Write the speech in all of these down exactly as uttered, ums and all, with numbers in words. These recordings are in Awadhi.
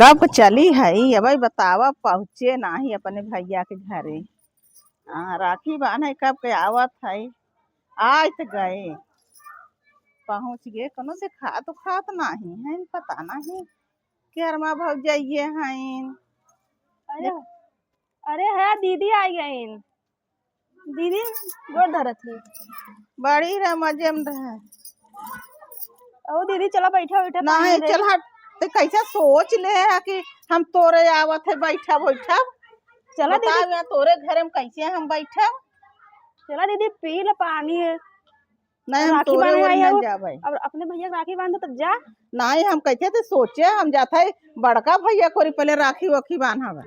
कब के चली है, अबे बतावा, पहुँचे नाही अपने भैया के घरे। हाँ, राखी बान्हे कब के आवत है, आइत गए, पहुँच गए, कोनो देखात उखात नाही है, पता नाही केरमा भौजाइये हैं। अरे, अरे है, दीदी आई गईन। दीदी, गोड़ धरत ही। बड़ी रह, मजे में रह। ओ दीदी, चला बैठा, बैठा, नहीं, पानी दे। चल हट, ते कैसे सोच ले है कि हम तोरे आवत है, बैठा, बैठा। चला दीदी। बताओ, यहाँ तोरे घरे में कैसे हम बैठा? चला दीदी, पी ले पानी है। नहीं, हम राखी तोरे बांधे ओरे आई ना हूँ। जाबै। अब अपने भैया के राखी बांधे तब जा। नहीं, हम कैसे थे सोचे, हम जात है बड़का भैया कोरी पहले राखी वाखी बांधब।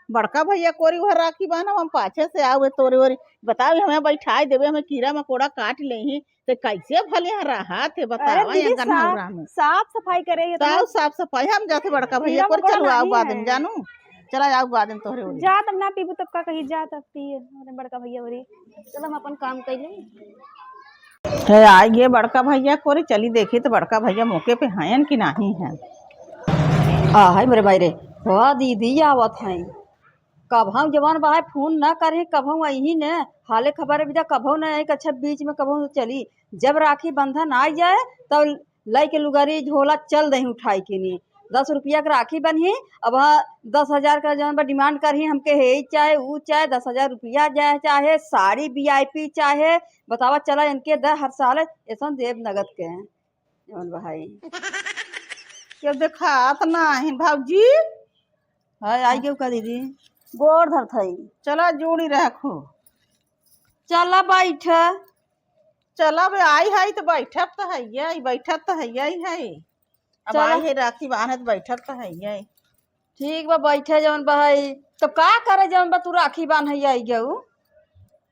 बड़का भैया कोरी वह राखी बांधब, हम पाछे से आवे तोरे ओरी। बताओ, हमें बैठाई देवे, हमें कीड़ा मकोड़ा काट लेही, ते कैसे भले यहाँ रहा थे, अरे बतावा, दीदी, यहाँ गन्ना सा-, उरा में। साफ सफाई करे है तो। साफ सफाई, हम जाते बड़का भैया कीड़ा कोरी, मकोड़ा चलो आओ नहीं बाद में है। जानू। चला जाओ, बाद में तोहरे ओरी। जा तब ना पीबू तब का कही, जा तब पिए, अरे बड़का भैया ओरी। चल हम अपन काम कर ले। हे, आई गे बड़का भैया कोरी, चली देखी तो बड़का भैया मौके पे हैं कि नहीं हैं। आ, हाय मेरे भाई रे, वाह दीदी आवत हैं। कबहूँ जवन बा है फोन ना करे, कबहूँ अइही ने, हाले खबर बिदा कबहूँ ना आई, अच्छा बीच में कबहूँ चली। जब राखी बंधन आ जाए तब लइके लुगरी झोला चल दही उठाई के नी। दस रुपया के राखी बन्ही, अब हाँ दस हजार का जौन बा demand करही, हमके हे ई चाहे, ऊ चाहे, दस हजार रुपया जाए, चाहे साड़ी VIP चाहे, बतावा, चला इनके द हर साल ऐसन देब नगद के, जौन बा है। के देखात नाहीं भौजी। हाय, आई गयो का दीदी? गोड़ धरत हई। चला जोड़ी रखो। चला बैठ। चला बे, आई है तो बैठब तो है, आई बैठब तो है, आई है। अब चला। आई है राखी बान्हत, बैठब तो है, आई। ठीक बा, बैठे जवन बा है। तो का करे जवन बा तू राखी बान्हे आई गऊ?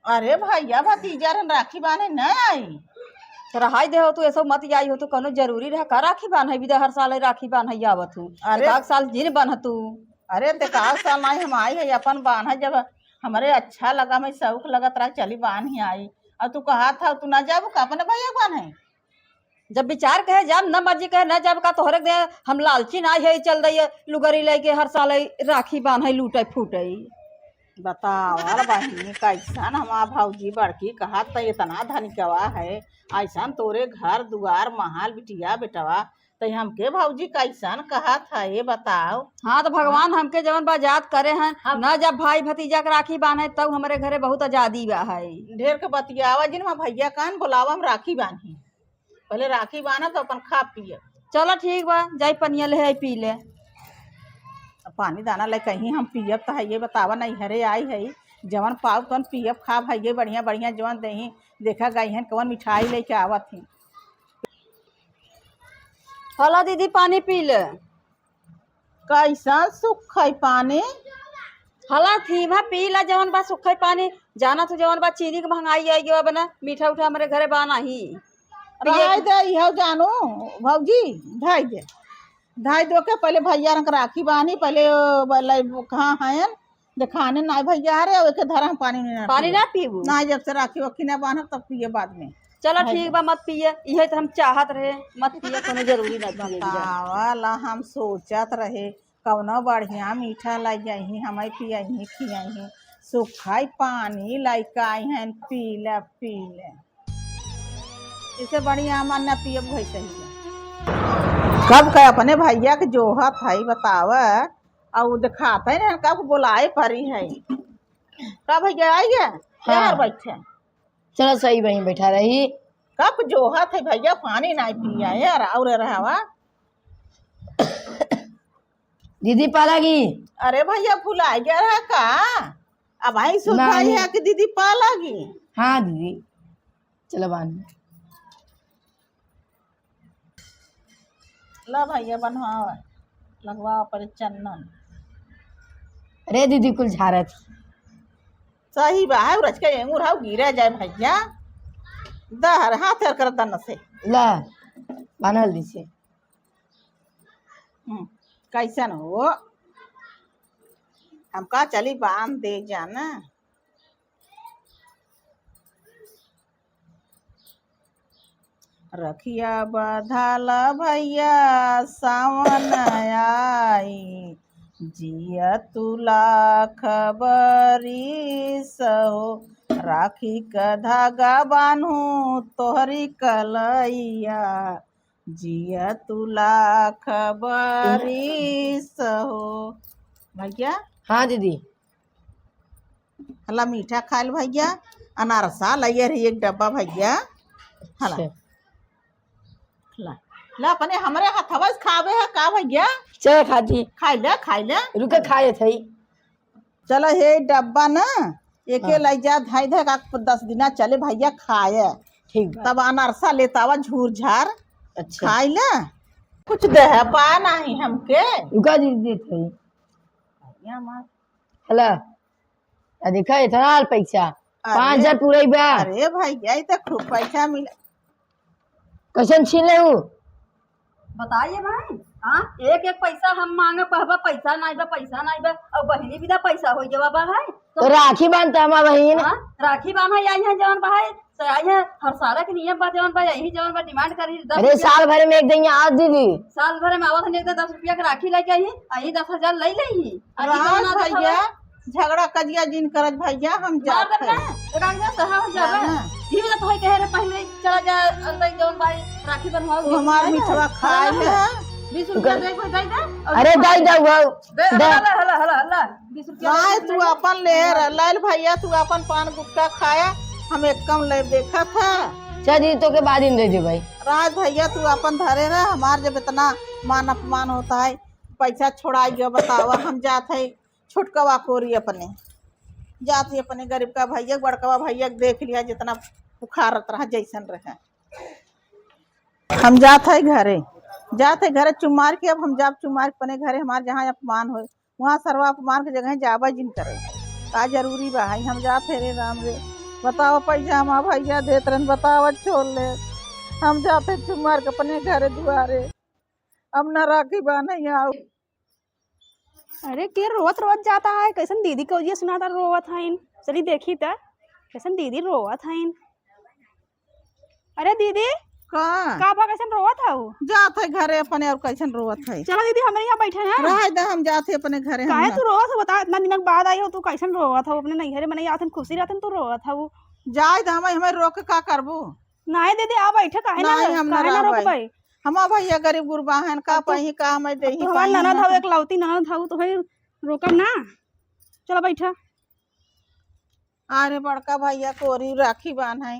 अरे भैया भतीजा रहन राखी बान्हे न आई। तो रहाई दे हो तू, ऐसो मत आई हो तू, कोनो जरूरी रहा का राखी बान्हे बिदा हर साल राखी बान्हे आवत हूँ। अरे। एक आध साल जिन बान्ह तू। अरे ते का साल नाहीं हम आई है अपन बान्हे, जब हमरे अच्छा लगा, मैं शौक लगत रहा चली बान्ह ही आई। और तू कहा था तू ना जाबू का अपने भैया के बान्हे? जब विचार कहे जाब, न मर्जी कहे न जाब का, तोहरे दे हम लालची ना है, चल दइए लुगरी लेके हर साल राखी बान्हे लूटे फूटे। बताओ, अरे बहिनी, कैसन हमार भौजी बड़की कहत त इतना धनिकवा है, ऐसन तोरे घर दुआर महल बिटिया बेटवा, त हमके भौजी कैसन कहत है, ये बताओ। हाँ, तो भगवान हमके जवन बा आजाद करे हैं, हम ना जब भाई भतीजा के राखी बान्हे, तब हमरे घरे बहुत आजादी बा है। ढेर के बतियावा जिन, हम भैया कान बोलावा, हम राखी बान्ही। पहले राखी बान्हा तो अपन खा पिए। चलो ठीक बा, जाई पनिया ले आई पी ले। अब पानी दाना ले कहीं हम पियब त है, ये बतावा, नैहरे आई है, जवन पाव तवन पियब खाब है, ये बढ़िया बढ़िया जवन देही, देखा गई हैं कवन मिठाई लेके आवत ही। हला दीदी, पानी पी ले। कैसा सुखई पानी? हला थीमा पी ला, जवन बा सुखई पानी। जाना तू जवन बा चीनी के महंगाई आई गयो, अब ना मीठा उठा हमरे घरे बा नाही। अब ये धाई दे, इहो जानू भौजी, धाई दे। धाई दो के पहले भैया रंग राखी बानी, पहले ओ, ब-, लै-, कहाँ हैं? देखाने ना भैया रे, ओके धरा हम पानी नहीं ना पानी पिए। ना पीबू? ना, जब से राखी वाखी ना बान्हब तब पिए बाद में। चलो भाई ठीक बा, मत पिए, इहे तो हम चाहत रहे, मत पिए, कोनो जरूरी ना पिए बिना। बतावा ला, हम सोचत रहे कौनो बढ़िया मीठा लग जाही, हमें पियही खियही, सुखाई पानी लइका आई हैं, पी ले पी ले। इसे बढ़िया हमार ना पियब भई सही है। कब का अपने भैया के जोहत है बतावा, और देखात है ना, कब बोलाए परी है। का भैया आई है? हाँ। यार बैठे। चलो सही बहिन बैठा रही। कब जोहत है भैया, पानी नहीं पिया है यार, और रहवा। दीदी पालागी। अरे भैया भुला गया रहा का? अब आई सुध ना, आई नहीं। है कि दीदी पालागी। हाँ दीदी, चलो बानी। ला भैया बनवावा, लगवावा परे चंदन। अरे दीदी कुल झारत। सही बा, है रच के एंगुर हाउ गिरा जाए भैया। दहर हाथ हर कर दन से। ला, बान्हल दी से। हम्म, कैसन हो? हमका चली बांध दे जाना। रखिया बधाला भैया सावन आई। जिया तू लाख बरिस हो, राखी क धागा बान्हू तोहरी कलैया, जिया तू लाख बरिस हो। भैया। हाँ दीदी। हला मीठा खाइल भैया, अनारसा लइए रही एक डब्बा भैया। हला। अच्छा। ला, ला अपने हमरे हथवा से खावे है का भैया? चल खाती। खाई ले, खाई ले। रुके खाए थे। चलो हे डब्बा ना, एके हाँ। लई जा, धाई धाई का दस दिना चले भैया खाए। ठीक बा। तब अनारसा लेता आवा झूर झार। अच्छा। खाई ले। कुछ दे है पा नहीं हमके। रुका दीदी देत है। भैया मार। हला। आ देखा, इतना आल पैसा, अरे, पाँच हजार पूरा ही बा। अरे भैया, ई त खूब पैसा मिला। कैसन छीन ले ऊ? बताइए भाई, हाँ, एक एक पैसा हम मांगे, कहबा पैसा नाई बा, पैसा नाई बा, और बहिनी बिना पैसा हो गया बा है। तो राखी बांधता हमार बहिन। हाँ, राखी बांधा आई है जवन बा है, तो आई है हर साल के नियम बा जवन बा, यही जवन बा demand करी, दस अरे रुपया। साल भर में एक दिन आज दीदी। साल भर में आवत है, एक दस रुपया के राखी लेके आई, आई दस हजार ले ले ही। अरे राज जवन आदत भैया, हवे। झगड़ा कजिया जिन करत भैया, हम मार जात देब है। ना, एक आदमी सहा हो जाबे। हाँ। ई वाला तो है कहे रे, पहले चला जा, अंदर जौन भाई राखी बनवाओ, तू हमार मिठवा खाए ले। बीस रुपया दे, कोई दे दे। अरे दे दे, वो दे, दे। हला, हला, हला, हला, बीस रुपया दे, तू अपन ले, लाल भैया, तू अपन पान गुटखा खाया, हम एक कम ले देखा था। चल जी, तो के बाद ही दे दे भाई। राज भैया, तू अपन धरे रह, हमार जब इतना मान अपमान होता है, पैसा छोड़ाई गयो, बतावा, हम जात है। छोटकवा कोरी अपने, जात ही अपने गरीब का भैया, बड़कवा भैया के देख लिया, जितना उखारत रहा, जैसन रहे। हम जात है घरे, जात है घरे चुमार के, अब हम जाब चुमार के अपने घरे, हमार जहाँ अपमान होए, वहाँ सरवा अपमान के जगह जाबा जिन करे। का जरूरी बा है, हम जात है रे राम रे, बताओ पैसा हमार भैया देत रहन, बताओ छोड़ ले, हम जात है चुमार के अपने घरे दुआरे, अब ना राखी बान्हे आओ। अरे, के रोवत रोवत जाता है? कैसन दीदी के ओजिया सुनाता रोवत हइन? चली देखी त, कैसन दीदी रोवत हइन। अरे दीदी, का? का बा, कैसन रोवत हऊ? जात है घरे अपने, और कैसन रोवत है? चलो दीदी, हमरे यहाँ बैठे हैं। रह दे, हम जात है अपने घरे, हम काहे ना। तू रोवत हो? बता, इतना दिन के बाद आई हो, तू कैसन रोवत हो? अपने नैहरे में नहीं आत हन, खुशी रहतन, तू रोवत हो। जाए दे, हम, हमें रोक के का करबू? नाहीं दीदी, आ बैठे, काहे ना, नाहीं, हम ना काहे ना रहबै। रोकबै? हमार भैया गरीब गुरबा हन, का अब तो, पाई, का हमें अब देही तो हमार पाई ननद हन। हऊ, एकलौती ननद हऊ, तो भाई रोकब ना। चलो बैठा। अरे बड़का भैया कोरी राखी बान्हे।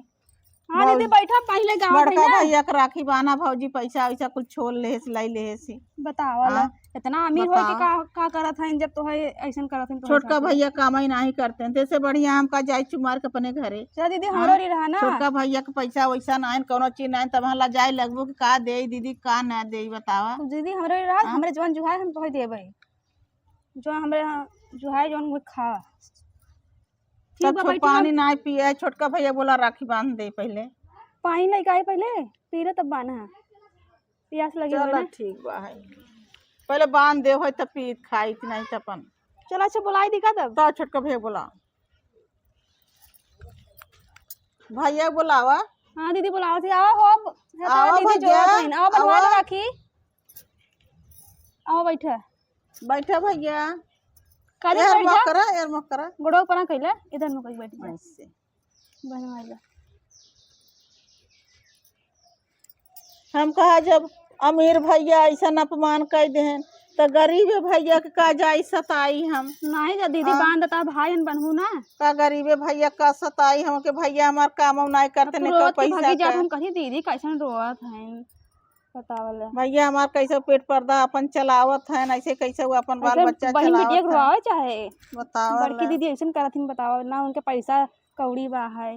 हाँ दीदी, भौजी, बैठा, पहिले गाँव बड़का भैया। भैया के राखी बान्हा, भौजी पैसा वैसा कुछ छोड़ लेहेस, लाई लेहेस ही। बतावा ला, हाँ? इतना अमीर होई के बतावा। का, का करत हइन जब तो है ऐसन करत हइन तो छोटका ऐसा भैया कामई नाहीं करते हैं, तैसे बढ़िया हमका जाए चुमार के अपने घरे। चल दीदी, हाँ? हमरो रही रहा ना। छोटका भैया के पैसा वैसा नाहीं, कौनो चीज नाहीं, तब हम लजाए लगबो कि का देई दीदी, का ना देई, बतावा। तो दीदी, हमरो रही रहा, हाँ? हमरे जवन जुहाए हम तोहे देबै। जो हमरे यहाँ जुहाए जवन वो खा। ठीक तब बा, छो बैठी पानी हम। नाहीं पिए, छोटका भैया बोला राखी बांध दे पहिले। पानी लेके आई पहिले, पी ले तब बांधा। पियास लगी होई चलो ना। ठीक बा है। पहिले बांध दे होई तब पीत खाई कि नाहीं तब अपन। चलो अच्छा बुलाई दी का तब? तो छोटका भैया बोला। भैया बोलावा। हाँ दीदी बुलावा थी, आवा हो अब। है तो आवा दीदी जो भैया, आवा, आवा। राखी। आवा बैठा। बैठा भैया। काजल एर बैठ जा। मकरा, एर मकरा। गोड़वा ऊपर ना कैला, इधर में कोई बैठ जा। ऐसे। बनवा ला। हम कहा जब अमीर भैया ऐसन अपमान कर देहन, त गरीब भैया के का जाई सताई हम? नाहीं जा दीदी, हाँ। बांध देता भाई हम बनहू ना। का गरीबे भैया का सताई हमके, भैया हमार काम नाहीं करते, अब तू ने का रोवत की पैसा भागी जात का। हम कही दीदी कैसन रोवत हैं। बतावल। भैया हमार कैसे पेट पर्दा अपन चलावत हैं, ऐसे कैसे वो अपन बाल ऐसे बच्चा बहिन बिटिया चलावत के हैं। रोआवे चाहे। बतावल। बड़की दीदी ऐसन करत हिन, बतावल ना, उनके पैसा कौड़ी बा है,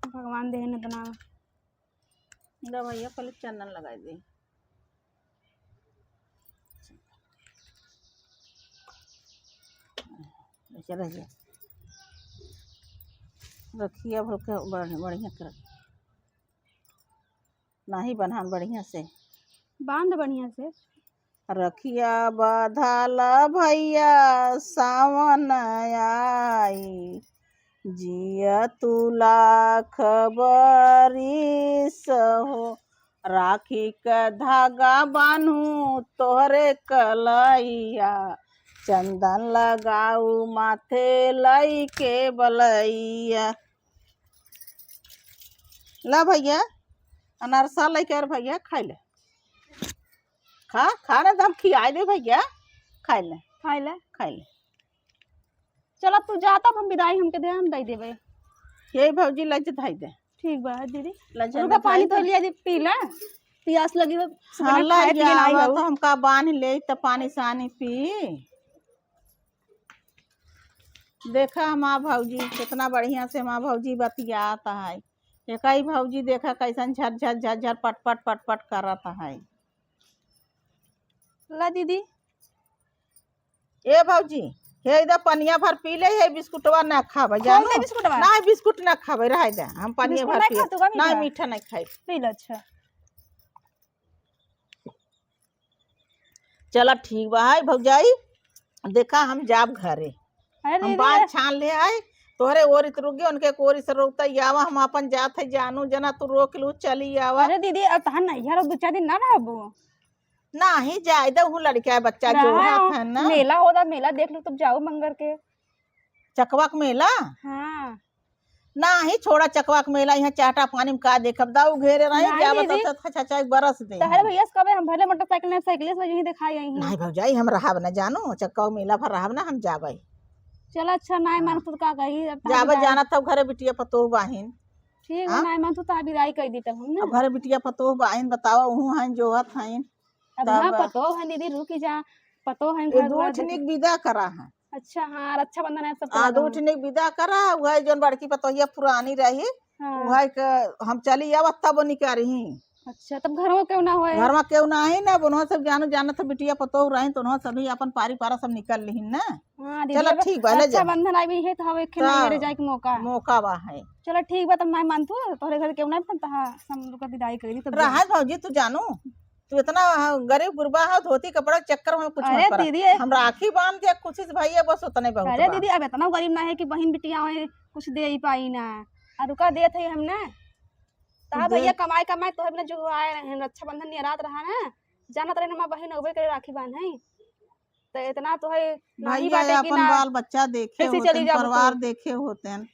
भगवान देहन इतना। लो भैया, पहले चंदन लगाई दे। ऐसे रह जा। रखिया भर के बढ़-, बढ़िया कर। नाही बन्हान बढ़िया से। बांध बढ़िया से। रखिया बधाला भैया सावन आई, जिया तू लाख बरिस हो। राखी क धागा बान्हू तोहरे कलैया, चंदन लगाऊ माथे लइके बलैया। ला भइया, अनरसा लइके और भइया खाइ ले। खा, खा ना, त हम खियाइ दे भइया। खाइ ले। खाइ ले। खाइ ले। चला तू जा, तब हम बिदाई हमके दे, हम दइ देबे। यही भौजी लज धइ दे। ठीक बा दीदी। लज रुका, धइ पानी दे। तो लिया दे, पी ला। पियास लगी हो, हाँ, सुबह ला खाए पिए ना आई जावा, हो। तो हमका बान्ह ले, त पानी सानी पी। देखा हमार भौजी, कितना बढ़िया से हमार भौजी बतियात है। एकई भौजी देखा कैसन झर झर झर झर पट पट पट पट करत है। ला दीदी। ए भौजी, हे इधर पनिया भर पी ले, हे बिस्कुटवा ना खाबे, कौन जानू? सा बिस्कुटवा? ना, बिस्कुट ना खाबे, रह दे। हम पनिया बिस्कुट भर नहीं पी, खातू का ना, मीठा? मीठा नहीं खाई। पी लो, अच्छा। चला ठीक बा, हाय भौजाई, देखा हम जाब घरे। अरे हम दीदी, बात छान ले आई, तोहरे ओरी त रुक गए, उनके ओरी से रोकता ही आवा, हम अपन जात है जानू, जना तू रोक लू, चली आवा। अरे दीदी, अब तहार नैहर दो चार दिन ना रहबो? नाही, जाए दे, हूँ लड़का है, बच्चा जो रहा, हाथ है ना। मेला होता, मेला देख लो, तब जाओ मंगर के। चकवा के मेला? हाँ। नाही, छोड़ा चकवा के मेला, यहाँ चाटा पानी में का देखब, दाऊ घेरे रहे, नहीं जाबे दीदी। तब तक अच्छा, अच्छा, एक बरस दे। तहरे भैया से कबे हम भले मोटरसाइकिल में, साइकिल से यहीं दिखाई आई हैं। नाही भौजाई, हम रहब ना जानू, चकवा के मेला भर रहब ना, हम जाबे। चला अच्छा, नाही हाँ। मानत तो का कही, अब तहरे जाए। जाना तब घरे बिटिया पतोह बाहिन। ठीक है, हाँ? नाही मानत तो बिदाई कर दी तब हम ना। अब घरे बिटिया पतोह बाहिन, बतावा, उहू हैं, जोहत हैं। अब तब यहाँ पतोह है दीदी, रुकी जा, पतोह है, ये घर दो बार ठिनिक देखे। विदा करा है। अच्छा, हाँ, रक्षाबंधन है, सब आ, तैयार दो हो। ठिनिक विदा करा, वह जौन बड़की पतोहिया पुरानी रही, हाँ। वह के हम चली आवत तब निकरही। अच्छा, तब घरवा केहू ना होए? घरवा केहू ना है ना, अब उन्हों सब जानो, जानत हो बिटिया पतोह रही, तो उन्हों सभी अपन पारी पारा सब निकल लिहिन ना। हाँ, दीदी, चलो अब ठीक बा, ले जा। रक्षाबंधन आई भी है, तो हम एक तब मेरे जाए के मौका। मौका बा है। चलो ठीक बा, तब नाही मानतू, तोहरे घर केहू नाही, तब तहा हम लोग का विदाई कर दी, तब जा। रहा भौजी, तू जानू, तू इतना, हाँ, गरीब गुरबा हो, धोती कपड़ा चक्कर में कुछ मत अरे पड़ा। दीदी, ए- हम राखी बांध के खुशी से भैया बस उतने बहुत अरे बा। दीदी, अब इतना गरीब ना है कि बहिन बिटिया होए, कुछ दे ही पाई ना। आ रुका देत है हम ना। तहा दे- भैया कमाई कमाई तोहे बिना जो आए रहे हैं, रक्षाबंधन नियरात रहा ना, जानत रहे ना, हमार बहिन अबे करे राखी बांधे। तो इतना तोहे नाही भैया बाटे कि अपन ना बाल बच्चा देखे कैसे होते चली हैं, जाबू परिवार तू? देखे होते हैं।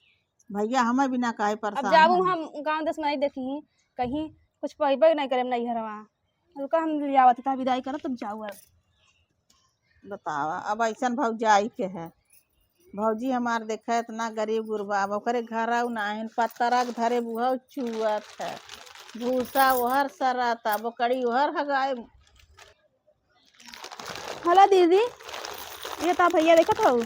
भैया हमें बिना काहे अब परेशान जाबू हैं? हम गाँव देश में नहीं देखी, कहीं कुछ पइबे नहीं करे नैहरवा। रुका हम ले आवत, तहा विदाई करब, तब जाऊ अब। बतावा, अब ऐसन भौजाई के है। भौजी हमार देखा इतना गरीब गुरबा, अब ओकरे घरऊ नाहिन, पतरा के धरे बुहऊ चुअत है, भूसा ओहर सरत, अब ओकरी ओहर हगाए। हला दीदी, ये ता भैया देखत हऊ,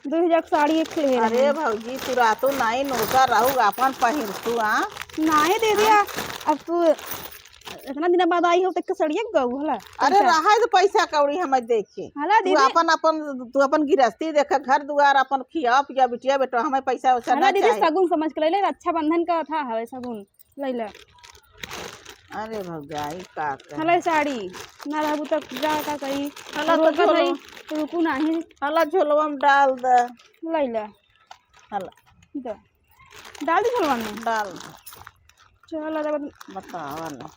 दो हजार के साड़ी एक ठे ले अरे रहे। भौजी, तू रातो नाई नौका रहू, अपन पहिरतू, आ? नाई दीदी, हाँ? आ, अब तू इतना दिन बाद आई हो, तो एक सड़िया गऊ हला, अरे पैसा। रहा है तो पैसा कौड़ी हमें देखे। हला तू दीदी। अपन, अपन, तू अपन गिरस्ती देखे, घर दुआर, अपन खिया पिया, बिटिया बेटा, हमें पैसा वैसा हला ना दीदी, चाहे। सगुन समझ के ले ले, रक्षाबंधन का था हवे सगुन, ले ले। अरे भौजाई, का कहे? हला साड़ी, ना रहबू तब जा का कही, हला तो रोकत झोलो। हई, रुकू नाही। हला झोलवा में डाल दे। ले ले। हला। दे। डाल दी झोलवा में? डाल दे। चल, अरे बत- बतावा ना।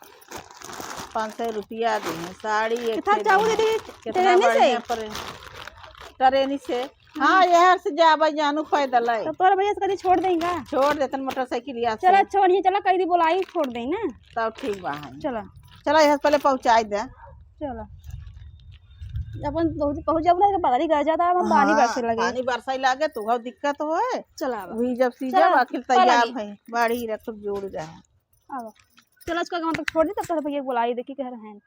पाँच सौ रुपया दी है, साड़ी एक कितना ठे चाहू दी है। दीदी? कितना ट्रेनी से? बढ़िया पर ट्रेनी से। हाँ, हम्म। यहर से जाबे जानू पैदल है। तो तोरा भैया से कहीं छोड़ देंगा? छोड़ देतन मोटरसाइकिलिया से। चला, छोड़िए, चला, कहीं दी बोलाई, छोड़ दें ना। तब ठीक बा है। चला। चला, यहाँ से पहले पहुँचाई दे। चला। अपन पहुँच, पहुँच जाबू ना, तो बदरी गरज जाता है, हम पानी हाँ, बरसे लगे। पानी बरसाई लागे, तो बहुत दिक्कत होए। चला अब। वही जब सीजन चला, आखिर तैयार पलागी। है, बाढ़ी रख जोड़ जाए। अब। चला, इसका गाँव तक छोड़ दी, तब तक भैया बोलाई, देखी कह रहे हैं।